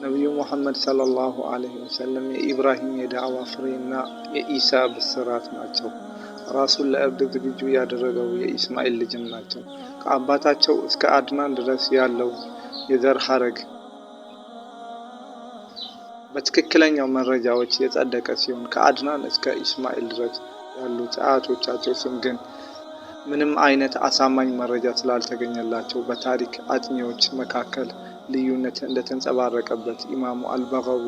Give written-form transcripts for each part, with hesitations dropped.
ነቢዩ ሙሐመድ ሰለላሁ ዐለይሂ ወሰለም የኢብራሂም የዳዕዋ ፍሬና የኢሳ ብስራት ናቸው። ራሱን ለእርድ ዝግጁ ያደረገው የኢስማኤል ልጅም ናቸው። ከአባታቸው እስከ አድናን ድረስ ያለው የዘር ሐረግ በትክክለኛው መረጃዎች የጸደቀ ሲሆን፣ ከአድናን እስከ ኢስማኤል ድረስ ያሉት አያቶቻቸው ስም ግን ምንም አይነት አሳማኝ መረጃ ስላልተገኘላቸው በታሪክ አጥኚዎች መካከል ልዩነት እንደተንጸባረቀበት ኢማሙ አልበገዊ፣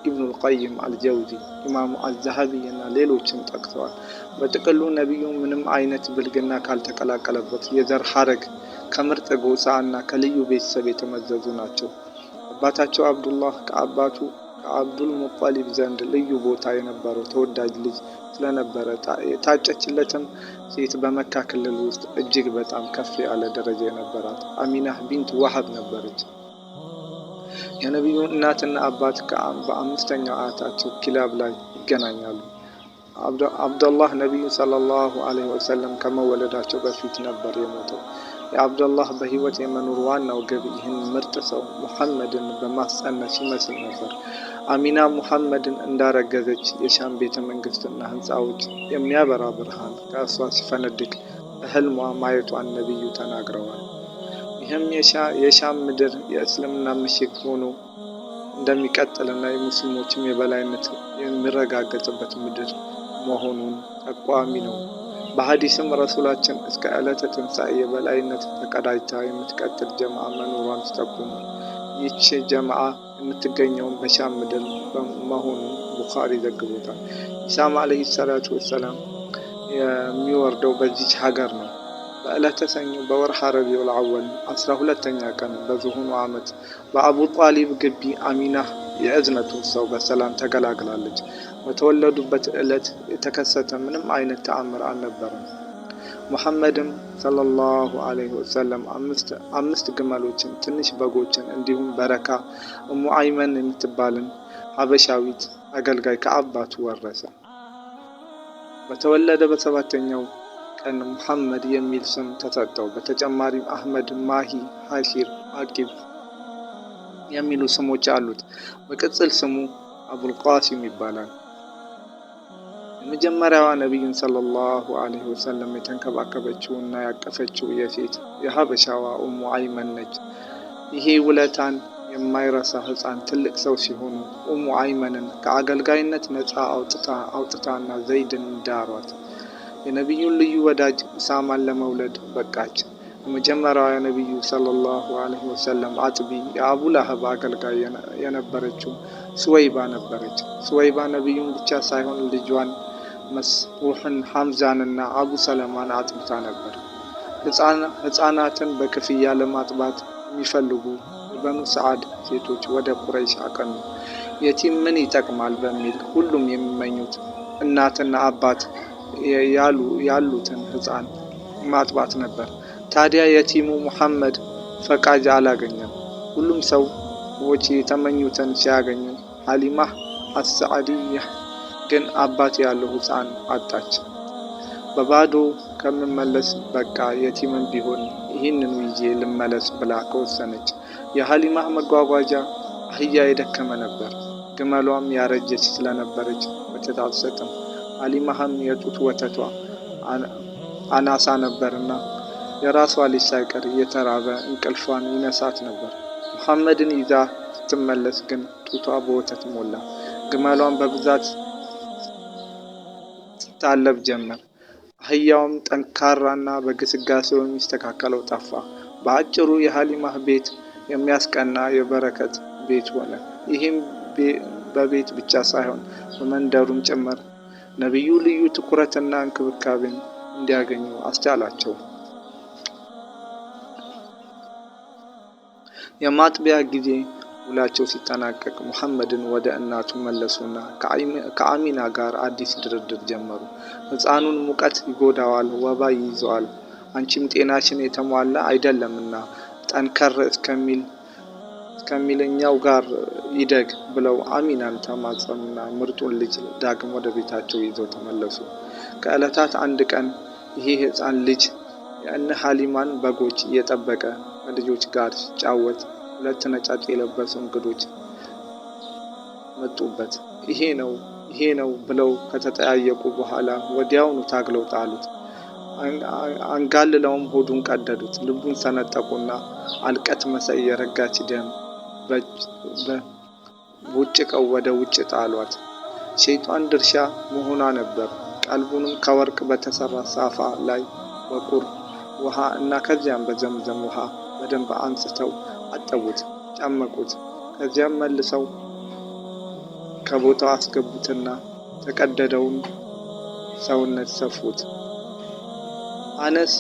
ኢብኑል ቀይም አልጀውዚ፣ ኢማሙ አልዘሀቢ እና ሌሎችም ጠቅሰዋል። በጥቅሉ ነቢዩ ምንም አይነት ብልግና ካልተቀላቀለበት የዘር ሐረግ ከምርጥ ጎሳ እና ከልዩ ቤተሰብ የተመዘዙ ናቸው። አባታቸው አብዱላህ ከአባቱ ከአብዱል ሙጠሊብ ዘንድ ልዩ ቦታ የነበረው ተወዳጅ ልጅ ስለነበረ የታጨችለትም ሴት በመካ ክልል ውስጥ እጅግ በጣም ከፍ ያለ ደረጃ የነበራት አሚናህ ቢንት ዋህብ ነበረች። የነቢዩ እናትና አባት በአምስተኛው አያታቸው ኪላብ ላይ ይገናኛሉ። አብደላህ ነቢዩ ሰለላሁ ዐለይሂ ወሰለም ከመወለዳቸው በፊት ነበር የሞተው። የአብደላህ በህይወት የመኖር ዋናው ግብ ይህን ምርጥ ሰው ሙሐመድን በማስጸነስ ይመስል ነበር። አሚና ሙሐመድን እንዳረገዘች የሻም ቤተ መንግስትና ህንፃዎች የሚያበራ ብርሃን ከእሷ ሲፈነድቅ በህልሟ ማየቷን ነቢዩ ተናግረዋል። ይህም የሻም ምድር የእስልምና ምሽግ ሆኖ እንደሚቀጥልና የሙስሊሞችም የበላይነት የሚረጋገጥበት ምድር መሆኑን ጠቋሚ ነው። በሀዲስም ረሱላችን እስከ ዕለተ ትንሣኤ የበላይነት ተቀዳጅታ የምትቀጥል ጀማዓ መኖሯን ሲጠቁሙ፣ ይህች ጀማዓ የምትገኘውን በሻም ምድር መሆኑን ቡኻሪ ዘግቦታል። ኢሳም ዓለይሂ ሰላቱ ወሰላም የሚወርደው በዚች ሀገር ነው። በዕለተ ሰኞ በወርሃ ረቢዑል አወል 12ኛ ቀን በዝሆኑ ዓመት በአቡ ጣሊብ ግቢ አሚናህ የእዝነቱ ሰው በሰላም ተገላግላለች። በተወለዱበት ዕለት የተከሰተ ምንም አይነት ተአምር አልነበረም። ሙሐመድም ሰለላሁ ዐለይሂ ወሰለም አምስት ግመሎችን፣ ትንሽ በጎችን እንዲሁም በረካ እሙ አይመን የምትባልን ሀበሻዊት አገልጋይ ከአባቱ ወረሰ። በተወለደ በሰባተኛው ቀን ሙሐመድ የሚል ስም ተሰጠው። በተጨማሪም አህመድ፣ ማሂ፣ ሐሺር፣ አቂብ የሚሉ ስሞች አሉት። በቅጽል ስሙ አቡልቃሲም ይባላል። የመጀመሪያዋ ነቢዩን ሰለላሁ ዐለይሂ ወሰለም የተንከባከበችው እና ያቀፈችው የሴት የሀበሻዋ ኡሙ አይመን ነች። ይሄ ውለታን የማይረሳ ሕፃን ትልቅ ሰው ሲሆኑ ኡሙ አይመንን ከአገልጋይነት ነፃ አውጥታና ዘይድን ዳሯት። የነቢዩን ልዩ ወዳጅ ኡሳማን ለመውለድ በቃች። የመጀመሪያዋ የነቢዩ ሰለላሁ ዐለይሂ ወሰለም አጥቢ የአቡ ለሀብ አገልጋይ የነበረችው ሱወይባ ነበረች። ሱወይባ ነቢዩን ብቻ ሳይሆን ልጇን መስሩሕን፣ ሐምዛንና አቡ ሰለማን አጥብታ ነበር። ሕፃናትን በክፍያ ለማጥባት የሚፈልጉ የበኑ ሰዓድ ሴቶች ወደ ቁረይሽ አቀኑ። የቲም ምን ይጠቅማል በሚል ሁሉም የሚመኙት እናትና አባት ያሉትን ሕፃን ማጥባት ነበር። ታዲያ የቲሙ ሙሐመድ ፈቃጅ አላገኘም። ሁሉም ሰዎች የተመኙትን ሲያገኙ ሀሊማህ አሰዓዲያህ ግን አባት ያለው ሕፃን አጣች። በባዶ ከምመለስ በቃ የቲምም ቢሆን ይህንኑ ይዤ ልመለስ ብላ ከወሰነች፣ የሀሊማህ መጓጓዣ አህያ የደከመ ነበር። ግመሏም ያረጀች ስለነበረች ወተት አትሰጥም። ሀሊማህም የጡት ወተቷ አናሳ ነበርና የራሷ ልጅ ሳይቀር እየተራበ እንቅልፏን ይነሳት ነበር። ሙሐመድን ይዛ ስትመለስ ግን ጡቷ በወተት ሞላ። ግመሏን በብዛት ትታለብ ጀመር። አህያውም ጠንካራና በግስጋሴው የሚስተካከለው ጠፋ። በአጭሩ የሀሊማህ ቤት የሚያስቀና የበረከት ቤት ሆነ። ይህም በቤት ብቻ ሳይሆን በመንደሩም ጭምር ነቢዩ ልዩ ትኩረትና እንክብካቤን እንዲያገኙ አስቻላቸው። የማጥቢያ ጊዜ ውላቸው ሲጠናቀቅ ሙሐመድን ወደ እናቱ መለሱና ከአሚና ጋር አዲስ ድርድር ጀመሩ። ሕፃኑን ሙቀት ይጎዳዋል፣ ወባ ይይዘዋል፣ አንቺም ጤናሽን የተሟላ አይደለምና ጠንከር እስከሚል እኛው ጋር ይደግ ብለው አሚናን ተማጸኑና ምርጡን ልጅ ዳግም ወደ ቤታቸው ይዘው ተመለሱ። ከዕለታት አንድ ቀን ይሄ ሕፃን ልጅ የእነ ሀሊማን በጎች እየጠበቀ ከልጆች ጋር ሲጫወት ሁለት ነጫጭ የለበሱ እንግዶች መጡበት። ይሄ ነው ይሄ ነው ብለው ከተጠያየቁ በኋላ ወዲያውኑ ታግለው ጣሉት። አንጋልለውም ሆዱን ቀደዱት። ልቡን ሰነጠቁና አልቀት መሳይ የረጋች ደም ቦጭቀው ወደ ውጭ ጣሏት። ሸይጣን ድርሻ መሆኗ ነበር። ቀልቡንም ከወርቅ በተሰራ ሳፋ ላይ በቁር ውሃ እና ከዚያም በዘምዘም ውሃ በደንብ አንጽተው አጠቡት፣ ጨመቁት። ከዚያም መልሰው ከቦታው አስገቡትና ተቀደደውን ሰውነት ሰፉት። አነስ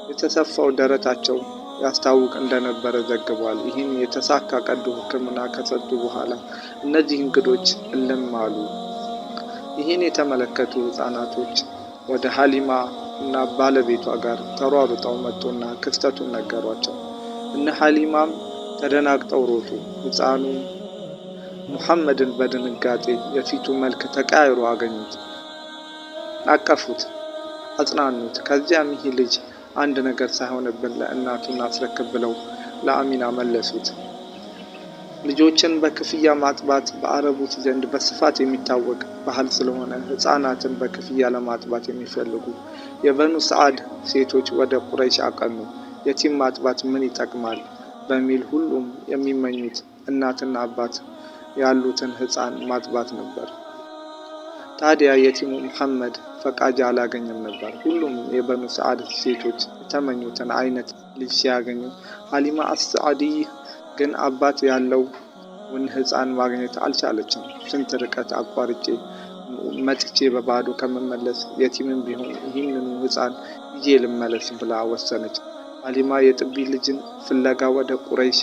የተሰፋው ደረታቸው ያስታውቅ እንደነበረ ዘግቧል። ይህን የተሳካ ቀዶ ሕክምና ከሰጡ በኋላ እነዚህ እንግዶች እልም አሉ። ይህን የተመለከቱ ሕፃናቶች ወደ ሀሊማ እና ባለቤቷ ጋር ተሯሩጠው መጡና ክስተቱን ነገሯቸው። እነ ሀሊማም ተደናግጠው ሮጡ። ሕፃኑ ሙሐመድን በድንጋጤ የፊቱ መልክ ተቀያይሮ አገኙት። አቀፉት፣ አጽናኑት። ከዚያም ይህ ልጅ አንድ ነገር ሳይሆንብን ለእናቱ እናስረክብ ብለው ለአሚና መለሱት። ልጆችን በክፍያ ማጥባት በአረቦች ዘንድ በስፋት የሚታወቅ ባህል ስለሆነ ሕፃናትን በክፍያ ለማጥባት የሚፈልጉ የበኑ ሰዓድ ሴቶች ወደ ቁረይሽ አቀኑ። የቲም ማጥባት ምን ይጠቅማል በሚል ሁሉም የሚመኙት እናትና አባት ያሉትን ሕፃን ማጥባት ነበር። ታዲያ የቲሙ ሙሐመድ ፈቃጅ አላገኘም ነበር። ሁሉም የበኑ ሰዓድ ሴቶች የተመኙትን አይነት ልጅ ሲያገኙ፣ ሀሊማ አስዓዲይ ግን አባት ያለውን ሕፃን ማግኘት አልቻለችም። ስንት ርቀት አቋርጬ መጥቼ በባዶ ከምመለስ የቲምም ቢሆን ይህንኑ ሕፃን ይዤ ልመለስ ብላ ወሰነች። ሀሊማ የጥቢ ልጅን ፍለጋ ወደ ቁረይሽ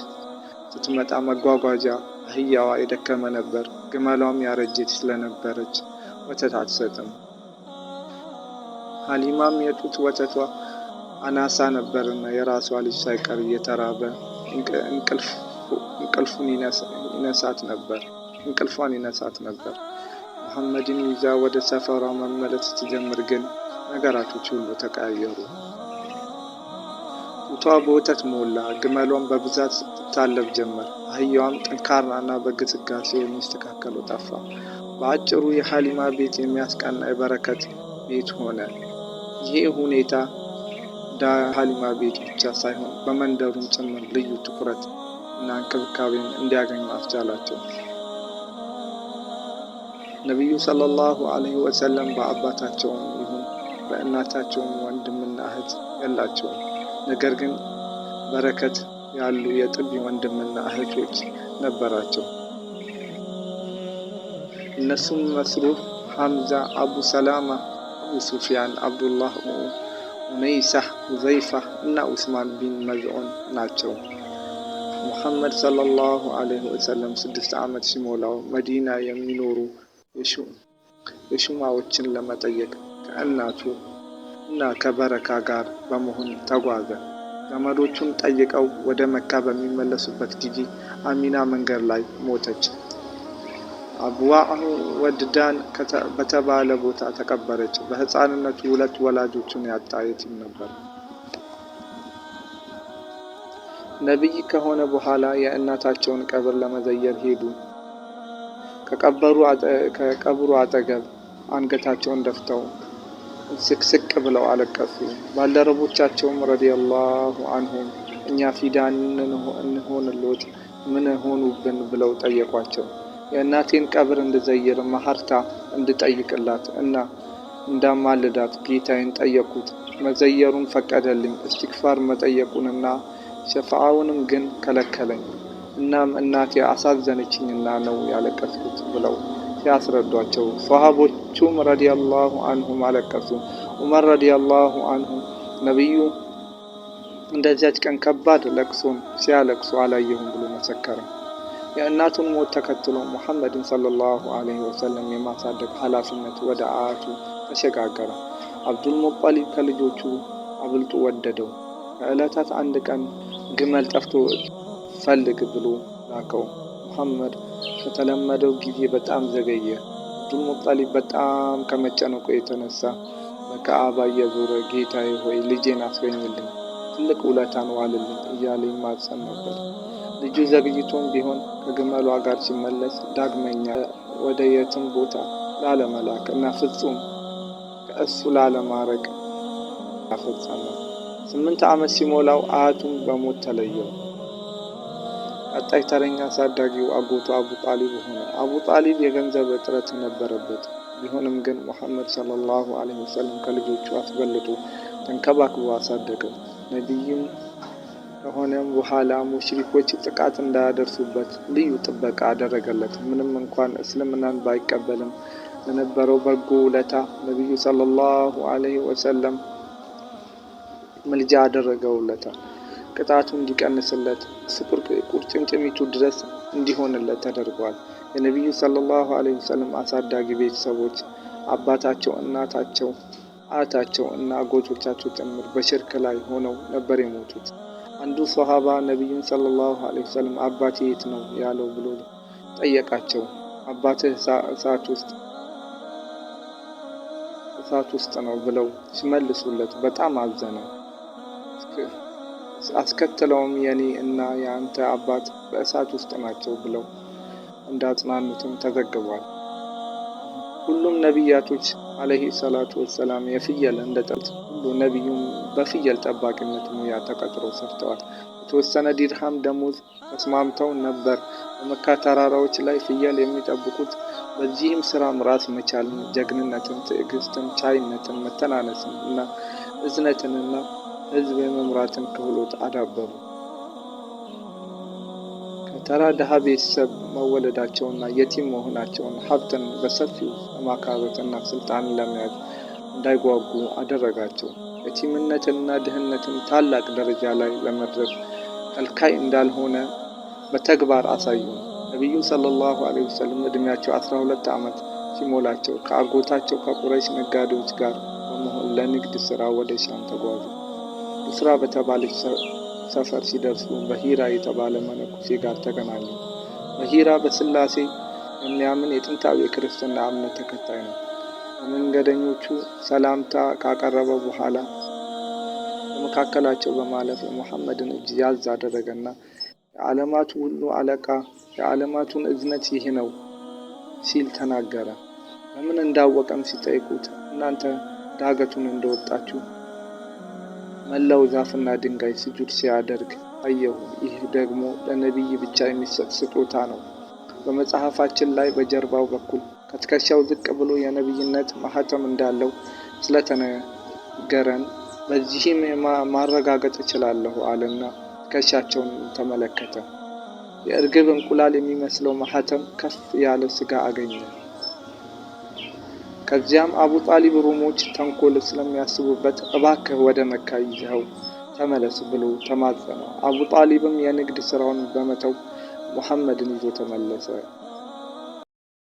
ስትመጣ መጓጓዣ አህያዋ የደከመ ነበር። ግመሏም ያረጀች ስለነበረች ወተት አትሰጥም። ሀሊማም የጡት ወተቷ አናሳ ነበርና የራሷ ልጅ ሳይቀር እየተራበ እንቅልፉን ይነሳት ነበር እንቅልፏን ይነሳት ነበር። ሙሐመድን ይዛ ወደ ሰፈሯ መመለስ ስትጀምር ግን ነገራቶች ሁሉ ተቀያየሩ። ጡቷ በወተት ሞላ፣ ግመሏም በብዛት ትታለብ ጀመር። አህያዋም ጠንካራና በግስጋሴው የሚስተካከለው ጠፋ። በአጭሩ የሀሊማ ቤት የሚያስቀና የበረከት ቤት ሆነ። ይህ ሁኔታ ሀሊማ ቤት ብቻ ሳይሆን በመንደሩም ጭምር ልዩ ትኩረት እና እንክብካቤን እንዲያገኙ አስቻላቸው። ነቢዩ ሰለላሁ ዐለይሂ ወሰለም በአባታቸውም ይሁን በእናታቸውም ወንድምና እህት የላቸውም። ነገር ግን በረከት ያሉ የጥቢ ወንድምና እህቶች ነበራቸው። እነሱም መስሩህ፣ ሐምዛ፣ አቡ ሰላማ፣ አቡ ሱፊያን፣ አብዱላህ፣ ኡነይሳህ፣ ሁዘይፋ እና ኡስማን ቢን መዝዑን ናቸው። ሙሐመድ ሰለላሁ ዐለይሂ ወሰለም 6 ዓመት ሲሞላው መዲና የሚኖሩ የሹማዎችን ለመጠየቅ ከእናቱ እና ከበረካ ጋር በመሆን ተጓዘ። ዘመዶቹን ጠይቀው ወደ መካ በሚመለሱበት ጊዜ አሚና መንገድ ላይ ሞተች። አብዋዕ ወድዳን በተባለ ቦታ ተቀበረች። በሕፃንነቱ ሁለት ወላጆቹን ያጣ የቲም ነበር። ነቢይ ከሆነ በኋላ የእናታቸውን ቀብር ለመዘየር ሄዱ። ከቀብሩ አጠገብ አንገታቸውን ደፍተው ስቅስቅ ብለው አለቀሱ። ባልደረቦቻቸውም ረዲየላሁ አንሁም እኛ ፊዳ እንሆንሎት ምን ሆኑብን ብለው ጠየቋቸው። የእናቴን ቀብር እንድዘይር መሐርታ እንድጠይቅላት እና እንዳማልዳት ጌታዬን ጠየቅኩት። መዘየሩን ፈቀደልኝ። እስቲግፋር መጠየቁንና ሸፋዓውንም ግን ከለከለኝ። እናም እናቴ አሳዘነችኝና ነው ያለቀስኩት ብለው ሲያስረዷቸው ሰሃቦቹም ረዲየላሁ አንሁም አለቀሱ። ዑመር ረዲየላሁ አንሁ ነቢዩ እንደዚያች ቀን ከባድ ለቅሶን ሲያለቅሱ አላየሁም ብሎ መሰከረ። የእናቱን ሞት ተከትሎ ሙሐመድን ሰለላሁ ዐለይሂ ወሰለም የማሳደግ ኃላፊነት ወደ አያቱ ተሸጋገረ። አብዱል ሙጠሊብ ከልጆቹ አብልጦ ወደደው። ከዕለታት አንድ ቀን ግመል ጠፍቶ ፈልግ ብሎ ላከው። ሙሐመድ ከተለመደው ጊዜ በጣም ዘገየ። አብዱል ሙጠሊብ በጣም ከመጨነቁ የተነሳ በከዓባ እየዞረ ጌታዬ ሆይ ልጄን አስገኝልኝ፣ ትልቅ ውለታን ዋልልኝ እያለ ይማጸን ነበር። ልጁ ዘግይቶም ቢሆን ከግመሏ ጋር ሲመለስ ዳግመኛ ወደ የትም ቦታ ላለመላክ እና ፍጹም ከእሱ ላለማረቅ ፈጸመ። 8 ዓመት ሲሞላው አያቱም በሞት ተለየው። ቀጣይ ተረኛ አሳዳጊው አጎቱ አቡ ጣሊብ ሆነ። አቡ ጣሊብ የገንዘብ እጥረት ነበረበት። ቢሆንም ግን ሙሐመድ ሰለላሁ ዐለይሂ ወሰለም ከልጆቹ አስበልጦ ተንከባክቦ አሳደገው። ነቢይም ከሆነም በኋላ ሙሽሪኮች ጥቃት እንዳያደርሱበት ልዩ ጥበቃ አደረገለት። ምንም እንኳን እስልምናን ባይቀበልም ለነበረው በጎ ውለታ ነቢዩ ሰለላሁ ዐለይሂ ወሰለም ምልጃ አደረገውለታል። ቅጣቱ እንዲቀንስለት ቁርጭምጭሚቱ ድረስ እንዲሆንለት ተደርጓል። የነቢዩ ሰለላሁ ዐለይሂ ወሰለም አሳዳጊ ቤተሰቦች አባታቸው፣ እናታቸው፣ አያታቸው እና አጎቶቻቸው ጭምር በሽርክ ላይ ሆነው ነበር የሞቱት። አንዱ ሶሃባ ነቢዩን ሰለላሁ ዐለይሂ ወሰለም አባቴ የት ነው ያለው ብሎ ጠየቃቸው። አባትህ እሳት ውስጥ ነው ብለው ሲመልሱለት በጣም አዘነ። አስከትለውም የኔ እና የአንተ አባት በእሳት ውስጥ ናቸው ብለው እንዳጽናኑትም ተዘግቧል። ሁሉም ነቢያቶች ዐለይሂ ሰላቱ ወሰላም የፍየል እንደጠቡት ሁሉ ነቢዩም በፍየል ጠባቂነት ሙያ ተቀጥረው ሰርተዋል። የተወሰነ ዲርሃም ደሞዝ ተስማምተው ነበር በመካ ተራራዎች ላይ ፍየል የሚጠብቁት። በዚህም ስራም ራስ መቻልን፣ ጀግንነትን፣ ትዕግስትን፣ ቻይነትን፣ መተናነስን እና እዝነትንና ህዝብ የመምራትን ክህሎት አዳበሩ። ከተራ ድሃ ቤተሰብ መወለዳቸውና የቲም መሆናቸውን ሀብትን በሰፊው ለማካበትና ስልጣንን ለመያዝ እንዳይጓጉ አደረጋቸው። የቲምነትንና ድህነትን ታላቅ ደረጃ ላይ ለመድረስ ከልካይ እንዳልሆነ በተግባር አሳዩ። ነቢዩ ሰለላሁ ዐለይሂ ወሰለም ዕድሜያቸው 12 ዓመት ሲሞላቸው ከአጎታቸው ከቁረይሽ ነጋዴዎች ጋር በመሆን ለንግድ ሥራ ወደ ሻም ተጓዙ። ቡስራ በተባለች ሰፈር ሲደርሱ በሂራ የተባለ መነኩሴ ጋር ተገናኙ። በሂራ በስላሴ የሚያምን የጥንታዊ የክርስትና እምነት ተከታይ ነው። ለመንገደኞቹ ሰላምታ ካቀረበ በኋላ በመካከላቸው በማለፍ የሙሐመድን እጅ ያዝ አደረገና የዓለማቱ ሁሉ አለቃ የዓለማቱን እዝነት ይህ ነው ሲል ተናገረ። በምን እንዳወቀም ሲጠይቁት እናንተ ዳገቱን እንደወጣችሁ መላው ዛፍና ድንጋይ ስጁድ ሲያደርግ አየሁ። ይህ ደግሞ ለነቢይ ብቻ የሚሰጥ ስጦታ ነው። በመጽሐፋችን ላይ በጀርባው በኩል ከትከሻው ዝቅ ብሎ የነቢይነት ማህተም እንዳለው ስለተነገረን በዚህም ማረጋገጥ እችላለሁ አለና ትከሻቸውን ተመለከተ። የእርግብ እንቁላል የሚመስለው ማህተም ከፍ ያለ ስጋ አገኘ። ከዚያም አቡ ጣሊብ ሩሞች ተንኮል ስለሚያስቡበት እባክህ ወደ መካ ይዘኸው ተመለስ ብሎ ተማጸነው። አቡ ጣሊብም የንግድ ስራውን በመተው ሙሐመድን ይዞ ተመለሰ።